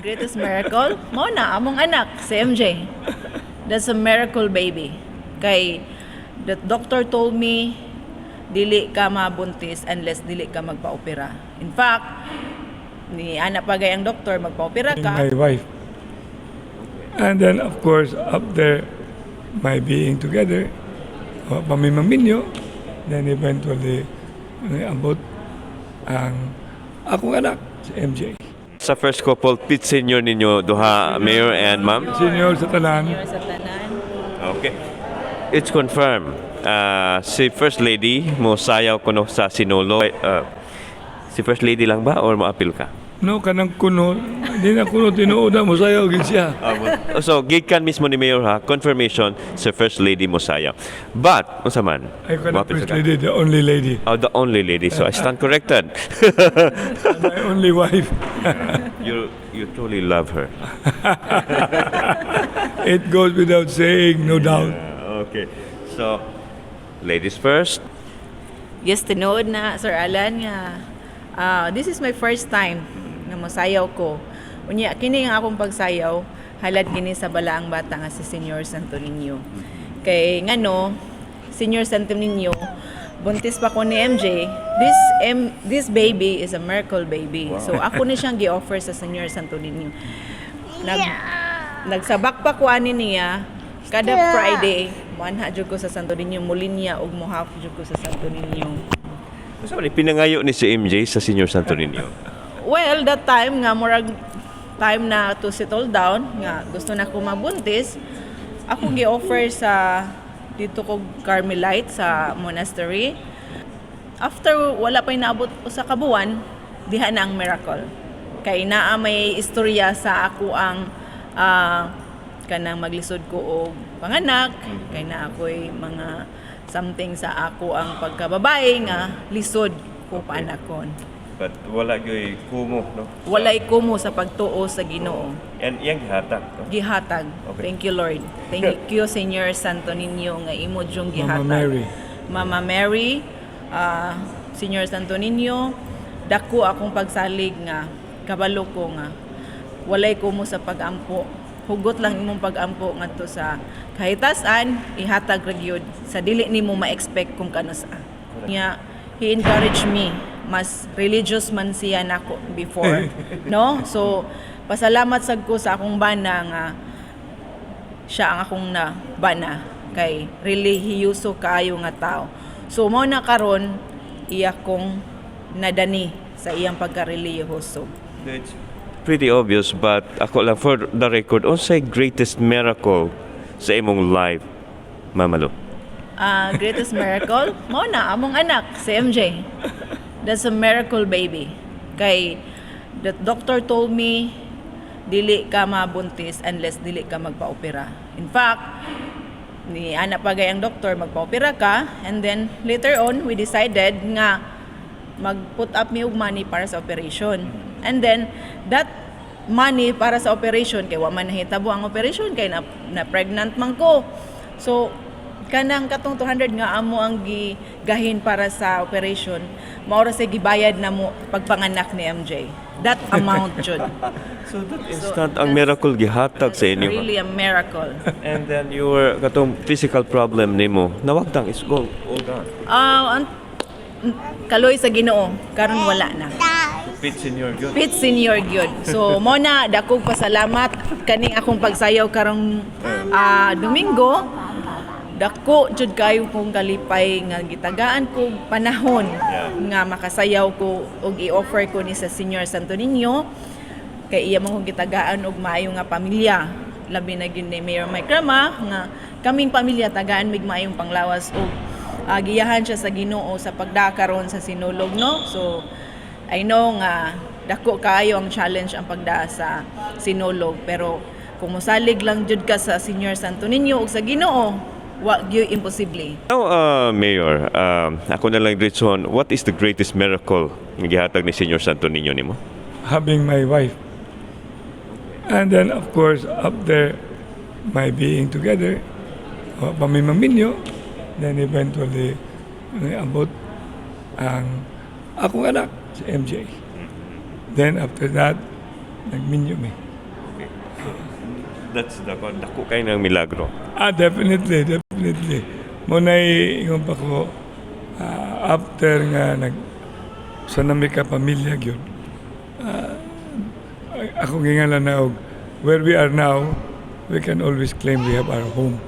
Greatest miracle? Mao na, among anak, si MJ. That's a miracle baby. Kay the doctor told me, dili ka mabuntis unless dili ka magpa-opera. In fact, ni ana pa gay ang doktor, magpa-opera ka. My wife. And then, of course, up there, my being together, pamimaminyo, then eventually, abot ang akong anak, si MJ. Sa first couple, pit senior ninyo duha, Mayor and Ma'am? Senior sa tanan. Senior sa tanan. Okay. It's confirmed. Si First Lady mo sayaw kuno sa Sinulog. Si First Lady lang ba or moapil ka? No, kanang kuno, di na kuno tinuod na mosayaw gid siya. So, gikan mismo ni Mayor ha, confirmation si First Lady mo sayaw. But, unsa man? Ay, kanang Moapil first ka? Lady, the only lady. Oh, the only lady. So, I stand corrected. My only wife. You truly love her. It goes without saying, no doubt. Okay. So, ladies first. Yes, tinuod na, Sir Alan, nga this is my first time nga mosayaw ko. Unya, kini ang akong pagsayaw, halad kini sa balaang bata nga si Senyor Santo Niño. Kay ngano, Senyor Santo Niño, buntis pa ko ni MJ, this baby is a miracle baby. So ako ni siyang gi-offer sa Senyor Santo Niño. Nagsabak pa ko ani niya kada Friday, moanha jud ko sa Santo Niño, mulinya ug mo-half jud ko sa Santo Niño. Unsa man pinangayo ni si MJ sa Senior Santo Niño? Well, that time nga murag time na to settle down nga gusto na ko mabuntis, ako gi-offer sa dito ko Carmelite sa monastery. After wala pa inaabot usa ka buwan, diha na ang miracle. Kay naa may istorya sa ako ang kanang maglisod ko og panganak, kay naa ako'y mga something sa ako ang pagkababae nga lisod ko paanakon. But wala gyoy kumo, no? Walay kumo sa pagtuo sa Ginoo. And iyang gihatag, no? Gihatag. Okay. Thank you, Lord. Thank you, Senyor Santo Niño, nga imo jung gihatag. Mama Mary. Mama Mary, Senyor Santo Niño, dako akong pagsalig nga kabalo ko nga walay kumo sa pagampo. Hugot lang imong pagampo ngadto sa kahitasan, ihatag ra gyud sa dili nimo ma-expect kung kanusa. Nya he encouraged me, mas religious man siya nako before, no? So pasalamat sad ko sa akong bana nga siya ang akong na bana kay relihiyoso kaayo nga tao. So mao na karon iya kong nadani sa iyang pagkarelihiyoso. It's pretty obvious, but ako lang, for the record, unsay greatest miracle sa imong life, Mama Lu? Greatest miracle? Mao na among anak si MJ. That's a miracle baby. Kay the doctor told me, dili ka mabuntis unless dili ka magpa-opera. In fact, ni ana pa gay ang doktor, magpa-opera ka, and then later on we decided nga mag-put up mi og money para sa operation. And then that money para sa operation, kay wa man nahitabo ang operation kay na pregnant man ko. So kanang katong 200 nga amo ang gigahin para sa operation, mao ra sa gibayad na mo pagpanganak ni MJ. That amount jud. So that instant ang miracle gihatag sa inyo. Really a miracle. And then your katong physical problem nimo, nawagtang, is gone, all gone. Ah, ang kaloy sa Ginoo, karon wala na. Pit senior gyud. Pit senior gyud. So mo na dakog pasalamat kaning akong pagsayaw karong Domingo. Dako jud kayo kong kalipay nga gitagaan ko panahon nga makasayaw ko og i-offer ko ni sa Senior Santo Niño kay iya man kong gitagaan og maayo nga pamilya, labi na gyud ni Mayor Mike Rama nga kaming pamilya tagaan mig maayong panglawas og giyahan siya sa Ginoo sa pagdaa karon sa Sinulog, no? So I know nga dako kaayo ang challenge ang pagdaa sa Sinulog, pero kung mosalig lang jud ka sa Senior Santo Niño ug sa Ginoo, wa gyud imposible. Now, Mayor, ako na lang diretsohon, what is the greatest miracle nga gihatag ni Senior Santo Niño nimo? Having my wife. And then, of course, up there, my being together, pamimaminyo, then eventually, abot ang akong anak, si MJ. Then after that, Nagminyo mi. Okay. So, that's the dako kay ng milagro. Ah, definitely, definitely. Mao nay ingon pa ko after nga nag sa nami ka pamilya gyud. Ako gingalan na og where we are now, we can always claim we have our home.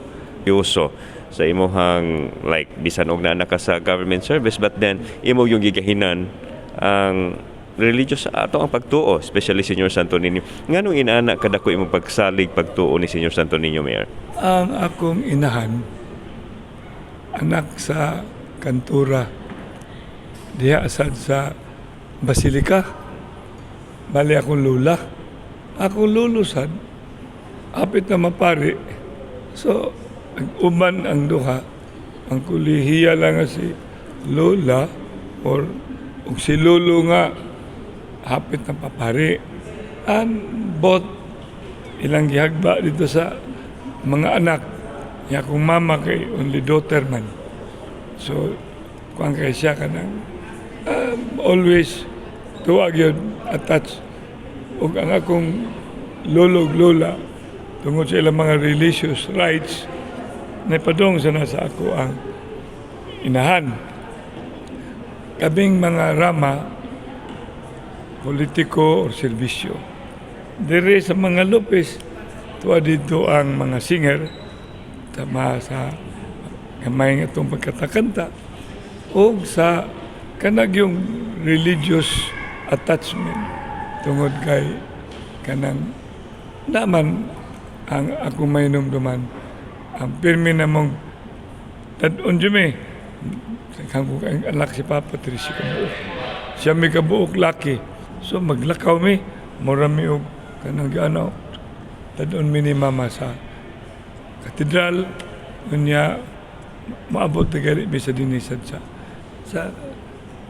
Uso sa imuhang, like, bisan og naa ka sa government service, but then imo yung gigahinan ang religious ato ang pagtuo, especially Señor Santo Niño. Nganong inana kadako imong pagsalig, pagtuo ni Señor Santo Niño, Mayor? Ang akong inahan, anak sa kantura diha sad sa Basilika. Bali akong lula. Akong lulo sad, apit na mapari. So, uban ang duha. Ang kulihiya lang nga si Lola or ug si Lolo nga hapit na papari. And both ilang gihagba dito sa mga anak. Nya akong mama kay only daughter man. So, kuan kay siya kanang always tuwag yun attached. Ug ang akong lolo ug lola, tungod sa ilang mga religious rites, napadong sa nasa ako ang inahan. Kaming mga rama, politiko or serbisyo. Dire sa mga Lopez, tuwa dito ang mga singer, tama sa gamay nga itong pagkatakanta, o sa kanag yung religious attachment tungod kay kanang naman ang ako may numduman ang pirmi namong tad-on jud mi kang ang anak si Papa, 13 kabuok siya, may kabuok laki, so maglakaw mi, mura mi og kanang ano, tad-on mi ni Mama sa katedral. Unya maabot na gali mi sa dinisad sa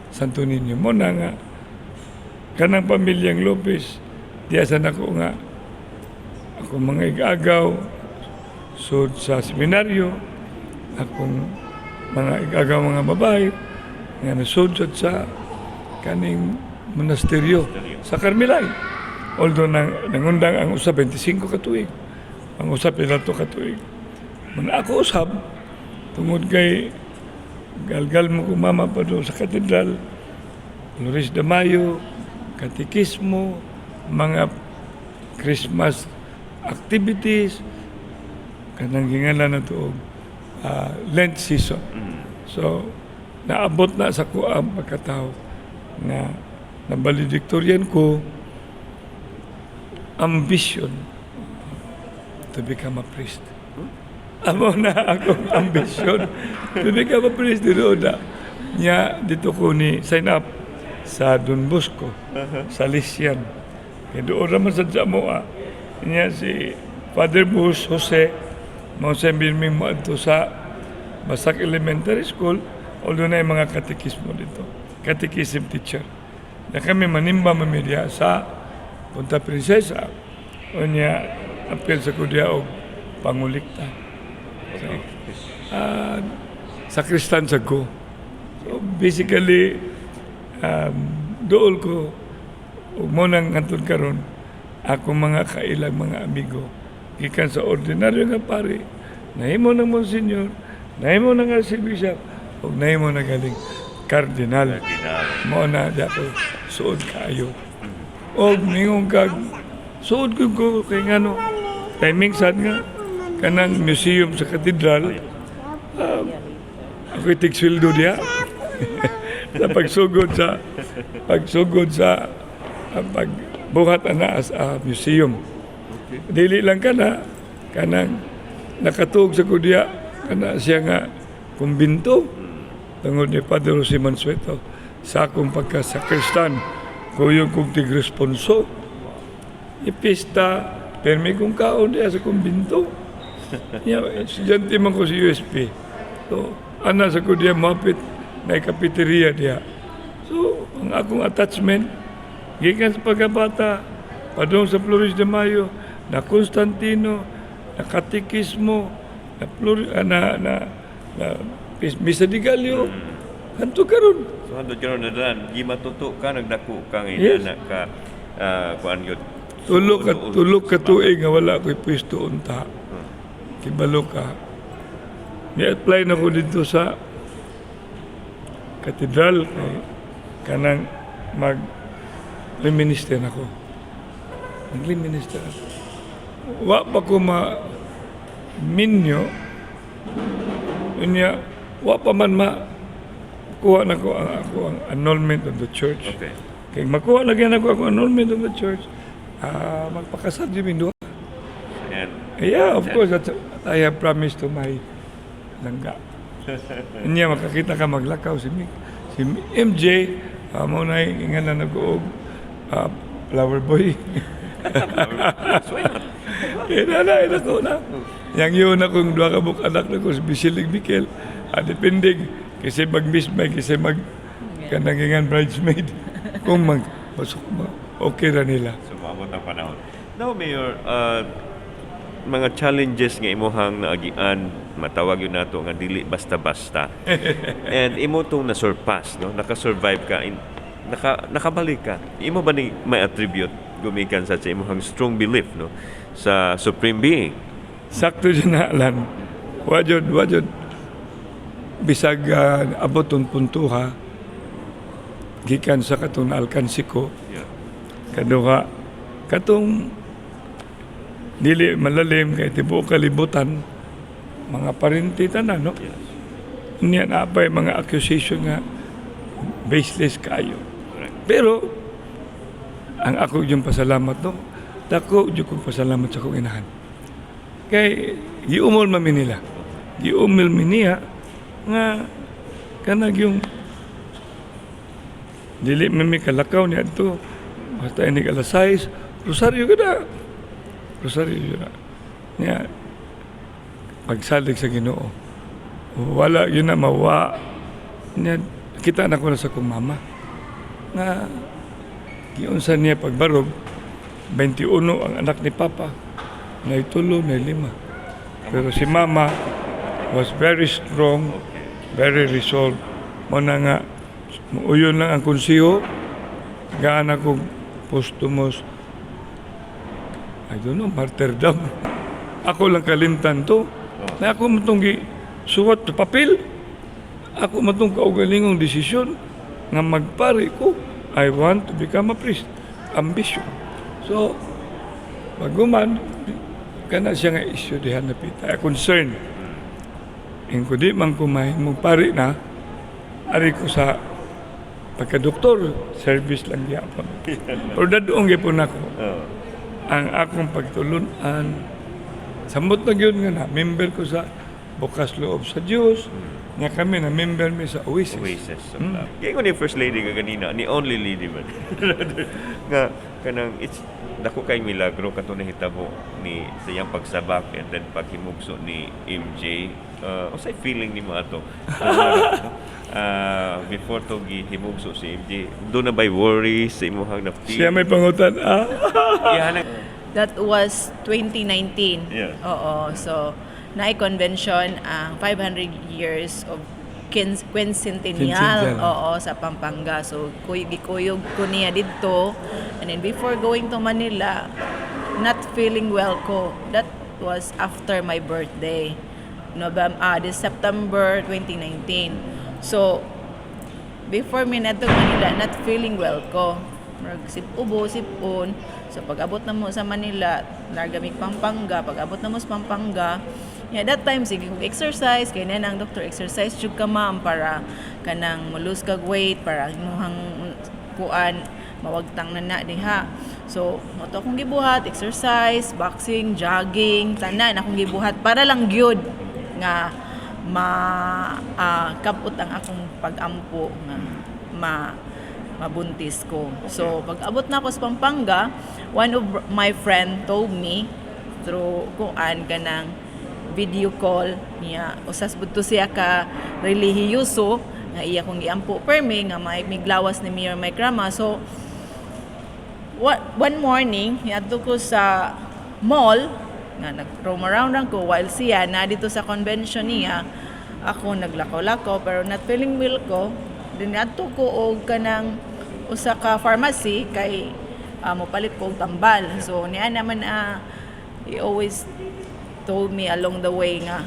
Santo Niño. Mao na nga kanang pamilyang Lopez diya sa nako nga ako mga igagaw sud sa seminaryo, akong mga igagaw mga babae nga nasud sa kaning monasteryo sa Carmelite. Although nangundang ang usa 25 ka tuig, ang usa pila to ka tuig. Man ako usab tungod kay galgal mo ko mama pa doon sa katedral, Flores de Mayo, katikismo, mga Christmas activities, kanang gingalan na to og Lent season. So, naabot na sa ko ang pagkatao nga na-valedictorian ko, ambition to become a priest. Amo na akong ambisyon to become a priest dito na. Nya dito ko ni sign up sa Don Bosco, sa Salesian. Kaya doon naman sa Jamoa. Nya si Father Bus Jose, mao sa bilming mo adto sa Basak Elementary School, although na yung mga katekismo dito. Catechism teacher. Na kami manimba mamilya sa Punta Princesa. O niya, apel sa kudya og pangulikta. So, sakristan sa ko. So, basically, dool ko, ug mao nang hantod karon ako mga kailang mga amigo gikan sa ordinaryo nga pare, nahimo ng monsignor, nahimo ng archbishop, ug nahimo na galing cardinal. Mao na di ako suod kaayo og ningon kag suod ko kay ngano timing sad nga kanang museum sa katedral, ako tigsweldo diha sa pagsugod sa pagbuhat ana as a museum. Dili lang kana, kanang nakatuog sa kudya kana siya nga kumbinto tungod ni Padre Jose Mansueto sa akong pagkasakristan, kuyog kong tigresponso. Ipista, permi kong kaon diya sa kumbinto. Ya, estudyante man ko sa USP. So, ana sa ko diya mapit na kapiteria diya. So, ang akong attachment, gikan sa pagkabata, padung sa Flores de Mayo, na Constantino, na Katekismo, na, Flor, ah, na, na, na Misa de Gallo, hanto karon. So hantod karon na dan, gimatuto ka, nagdako ka nga Yes. inana ka, kuan yun. Tulo ka tuig nga wala ko'y pwesto unta. Kibalo ka. Ni-apply na ko dito sa katedral kay kanang mag minister na ko. Nag-minister ako. Wa pa ko ma minyo. Unya, wa pa man ma kuha na ko ang ako ang annulment of the church. Kay makuha na gyud ako ang annulment of the church, magpakasal jud mi duha. And Yeah, of course, that's what I have promised to my langga. Niya makakita ka maglakaw si Mick, si MJ, mo na ingan na nag-uog, flower boy. So why not? Ina na, ina ko na. Yang yun akong duha ka buok anak na ko si Bisilig Mikel. Depende kasi mag miss may kasi mag kanangingan bridesmaid. Kung mag pasok mo, okay ra nila. So maabot ang panahon. Now, Mayor, mga challenges nga imuhang naagian, matawag yun nato nga dili basta-basta. And imo tong na-surpass, no? Naka-survive ka, nakabalik ka. Imo ba ni may attribute gumikan sa imuhang strong belief, no, sa Supreme Being? Sakto dyan na, Alan. Wajod, wajod. Bisag abot ang puntuha, gikan sa katong naalkansi ko, kaduha, katong dili malalim kay tibuok kalibutan, mga parinti tanan, no? Yes. Niya na pa mga accusation nga baseless kayo. Pero ang ako yung pasalamat, no? Dako jud kong pasalamat sa akong inahan. Kay giumol man mi nila. Giumol mi niya nga kanag yung dili man mi kalakaw niya adto basta inig alas 6, rosaryo ka na. Rosaryo yun na. Niya pagsalig sa Ginoo. Wala yun na mawa. Niya, kita na ko na sa akong mama nga giunsa niya pagbarog, 21 ang anak ni Papa, nay tulo, nay lima. Pero si Mama was very strong, very resolved. Mo na nga uyon lang ang konseho gaan ako posthumous, I don't know, martyrdom. Ako lang kalimtan to na ako man tong gi suwat sa papel, ako man tong kaugalingong desisyon nga magpari ko. I want to become a priest, ambition. So baguman kana siya nga issue diha na pita concern ing kundi man ko mahimong pari na ari ko sa pagkadoktor, service lang gyapon, pero dadong gyapon ako ang akong pagtulunan. Samot na gyud nga na member ko sa Bukas Loob sa Dios nga kami na member mi sa Oasis. Oasis of Love. Kaya ko ni First Lady ka ganina, ni Only Lady man, nga kanang it's dako kay milagro kato nahitabo ni sa iyang pagsabak and then paghimugso ni MJ. Unsay feeling nimo ato? Before to gihimugso si MJ, do na by worries sa imuhang na feel? Siya may pangutan ah. Yeah, That was 2019. Oo. So, naay convention ang 500 years of Quincentennial. Quincentennial. Oo, sa Pampanga. So, gikuyog ko niya didto. And then before going to Manila, not feeling well ko. That was after my birthday. November, this September 2019. So, before mi nadto Manila, not feeling well ko. Murag sip ubo, sipon. So pag-abot na mo sa Manila, nargamig Pampanga, pag-abot na mo sa Pampanga, yeah, that time sige kog exercise kay na ang doctor, "Exercise jud ka, ma'am, para kanang mo-lose kag weight, para imong kuan mawagtang na na diha." So, mo to akong gibuhat, exercise, boxing, jogging, tanan akong gibuhat para lang gyud nga ma kapot ang akong pag-ampo nga ma mabuntis ko. So, pag abot na ako sa Pampanga, one of my friend told me through kuan kanang video call niya, usas budto siya ka relihiyoso nga iya kong giampo permi nga may miglawas ni Mayor Mike Rama. So, what, one morning, niadto ko sa mall nga nag-roam around lang ko while siya na dito sa convention niya. Ako naglakaw-lakaw pero not feeling well ko. Then niadto ko og kanang usa ka pharmacy kay Mopalit ko og tambal. So niya naman, he always told me along the way nga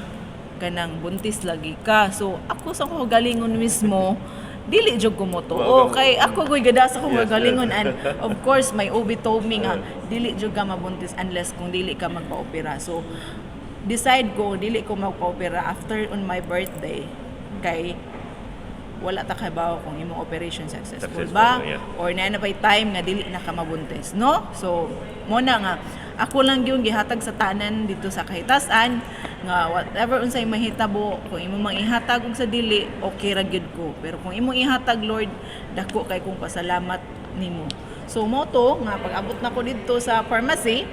kanang buntis lagi ka. So ako sa ko galingon mismo, dili jud ko motuo kay ako goy gada sa akong galingon, and of course my OB told me nga dili jud ka mabuntis unless kung dili ka magpa-opera. So decide ko dili ko magpa-opera after on my birthday kay wala ta kabaw kung imong operation successful, Successful, ba or naa na pa'y time nga dili na ka mabuntis, no? So mo na nga ako lang gyud gihatag sa tanan dito sa kahitasan nga whatever unsay mahitabo, kung imo mang ihatag og sa dili, okay ra gyud ko, pero kung imong ihatag, Lord, dako kay kong pasalamat nimo. So mo to nga pag abot na ko didto sa pharmacy,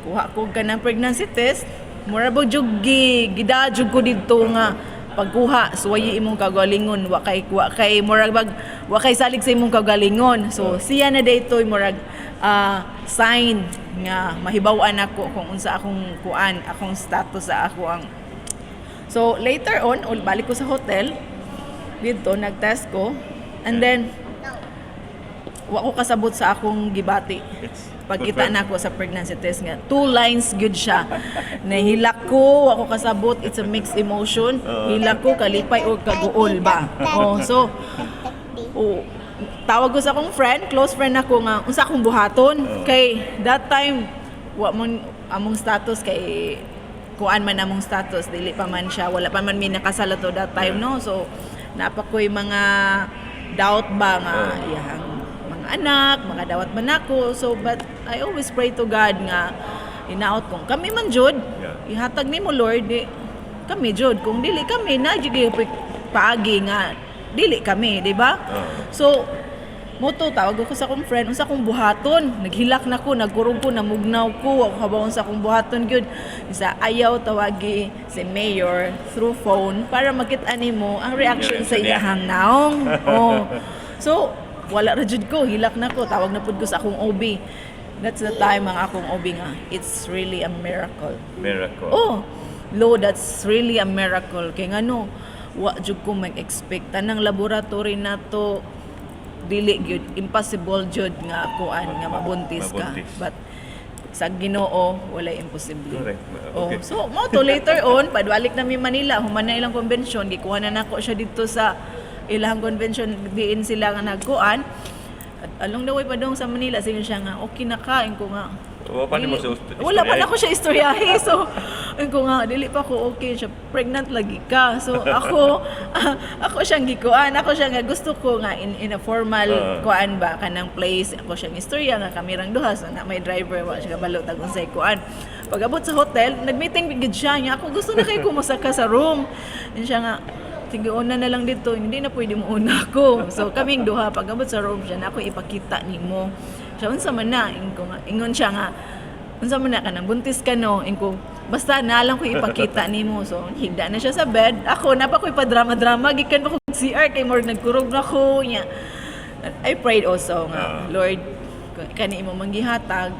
kuha ko kanang pregnancy test, mura ba jug gi gida jug ko didto nga pagkuha, suwayi imong kagalingon, wa kay murag bag wa kay salig sa imong kagalingon. So siya na daytoy murag sign nga mahibaw-an ako kung unsa akong kuan, akong status sa ako ang. So later on, balik ko sa hotel didto, nagtest ko, and then wa ko kasabot sa akong gibati. It's Pagkita confirmed. na ako sa pregnancy test nga two lines gyud siya. Nahilak ko, wa ko kasabot, it's a mixed emotion. Hilak ko, kalipay o kaguol ba. Oh, so oh, tawag ko sa akong friend, close friend ako nga unsa akong buhaton kay that time wa mon among status kay kuan man among status, dili pa man siya, wala pa man mi nakasal ato that time, no? So napa ko'y mga doubt ba nga iyang mga anak makadawat man ako. So but I always pray to God nga hinaot kung kami man jud ihatag nimo, Lord, di kami jud. Kung dili kami na jud paagi nga dili kami, di ba? So mo to, tawag ko sa akong friend, unsa akong buhaton? Naghilak na ko, nagkurog ko, namugnaw ko, ako kabaw sa akong buhaton gyud. Sa ayaw tawagi si mayor through phone para makita nimo ang reaction sa Reaction niya. iyahang naong. Oh. So wala ra jud ko, hilak na ko, tawag na pud ko sa akong OB. That's the time ang akong OB nga, "It's really a miracle." Miracle. Oh, Lo, that's really a miracle. Kay ngano, wa jud ko mag-expect. Tanang laboratory nato dili gyud, impossible jud nga kuan nga mabuntis ka. Mabuntis. But sa Ginoo walay imposible. Correct. Oh, so mo to, later on padwalik na mi Manila, human na ilang convention, gikuha na nako siya dito sa ilang convention diin sila nga nagkuan. At along the way pa dong sa Manila, sige siya nga, "Okay na ka?" Ingon ko nga, Wala pa nimo siya Wala pa istoryahe. na ako siya istoryahe. So, ingon ko nga, "Dili pa ko okay." Siya, "Pregnant lagi ka." So, ako siyang gikuan. Ako siya nga, gusto ko nga in a formal kuan ba, kanang place. Ako siyang istorya nga kami rang duha. So, na may driver, wa siya kabalo tag unsay kuan. Pag abot sa hotel, nag-meeting gid siya niya. Ako gusto na kay kumusaka sa room. Yun siya nga, "Sige, una na lang dito." "Hindi na pwede mo una ako." So, kaming duha, pag abot sa room siya, na ako ipakita nimo. Siya, "Unsa man na?" Ingon ko nga, ingon siya nga, "Unsa man na ka nang buntis ka, no?" Ingon ko, "Basta na lang ko ipakita nimo." So, higda na siya sa bed. Ako, napa ko ipadrama-drama, gikan pa ko CR kay more nagkurog na ko. Nya. I prayed also nga, "Lord, kung kani imo manggihatag,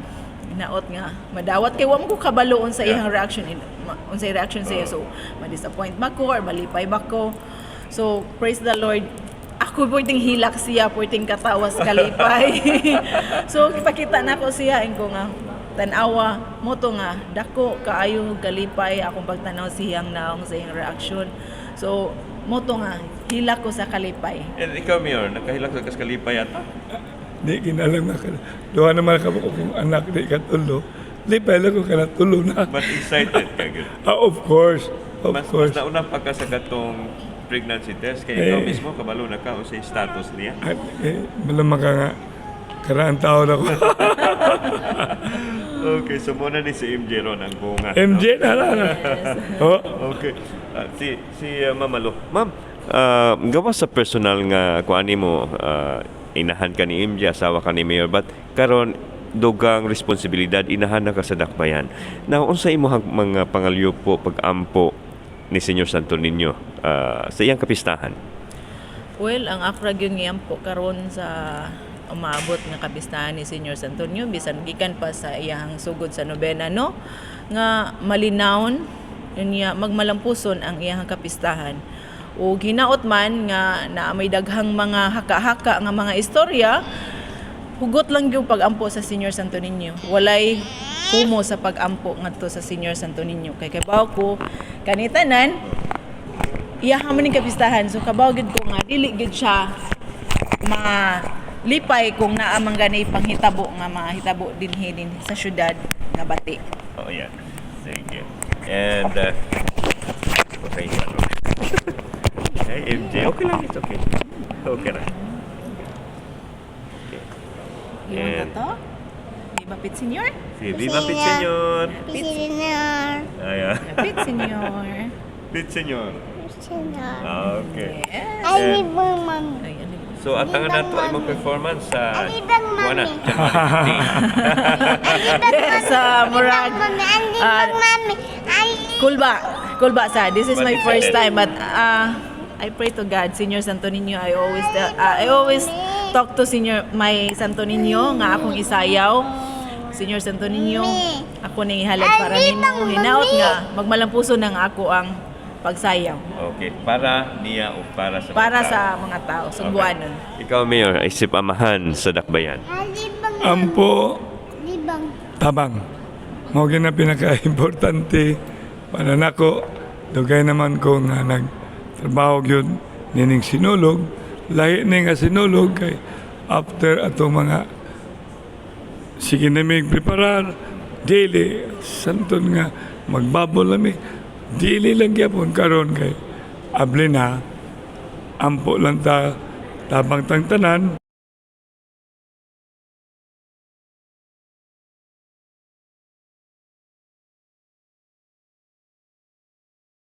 hinaot nga madawat kay wa mo ko kabalo unsa iyang reaction, unsay reaction sa iya." So ma-disappoint ba ko or malipay ba ko? So praise the Lord, ako pwedeng hilak siya, pwedeng katawas kalipay. So ipakita na ko siya, ko nga, "Tan-awa mo to," nga dako kaayo kalipay akong pagtanaw siyang naong sa iyang reaction. So mo to nga hilak ko sa kalipay. And ikaw, Mayor, nakahilak sa kas kalipay yata? Di kinalang na duha naman ka kung anak, di ka tulo. Lipay lang ko kana tulo na. But excited ka gyud. Ah, of course. Of Mas, course. mas nauna pa ka sa katong pregnancy test kay ikaw Eh. mismo kabalo na ka unsay status niya. At, eh, malamang ka nga, karaan taon ako. Okay, so muna ni si MJ ron ang bunga, no? MJ na lang. Oh. Okay. Ah, si si Ma'am Alo. Ma'am, gawas sa personal nga kuan nimo, inahan ka ni MJ, asawa ka ni Mayor, but karon dugang responsibilidad, inahan na ka sa dakbayan. Now, unsa imong mga pangalyupo pag-ampo ni Señor Santo Niño sa iyang kapistahan? Well, ang ako ra gyud ngiyampo karon sa umaabot nga kapistahan ni Señor Santo Niño, bisan gikan pa sa iyang sugod sa nobena, no, nga malinawon niya, magmalampuson ang iyang kapistahan ug hinaot man nga naa may daghang mga haka-haka nga mga istorya. Hugot lang gyud pag-ampo sa Senior Santo Niño. Walay kumo sa pag-ampo ngadto sa Senior Santo Niño. Kay kabaw ko kanitanan iya man ning kapistahan, so kabaw gid ko nga dili gid siya malipay kung naa man gani panghitabo nga mahitabo dinhi din sa syudad nga Bati. Oh, yeah. Sige. And, okay. Hey, MJ. Okay lang. It's okay. Okay lang. Okay. You want And- to? Viva Pit Senior? Sige, viva Pit Senyor! Senyor. Ayan. Pit Senior. Pit Senyor. Senyor. Okay. Yes. Ay, libang mami. Ay, ano ba? So, at ang nato ay imong performance sa Ang ibang mami. Kuana, January Yes, murag. Mami, ang Ah, libang mami. Ay, Cool ba? Cool ba sa? This is my What is first it? time, but I pray to God, Senior Santo Niño. I always talk to Senior my Santo Niño nga akong isayaw. Senior Santo Niño, ako ning ihalad para nimo hinaot nga magmalampuso nang ako ang pagsayaw 15. Okay, para niya o para sa mga para tao. sa mga tao, sugbuanon. Ikaw, Mayor, isip amahan sa Dakbayan. ang libang Ampo libang. tabang. Mao gyud na pinaka-importante para nako. Dugay naman ko nga nagtrabaho gyud nining Sinulog. Lahi ni nga Sinulog kay after atong mga sige na may preparar dili santon nga magbabol lami dili lang gyapon. Karon kay abli na, ampo lang ta, tabang tang tanan.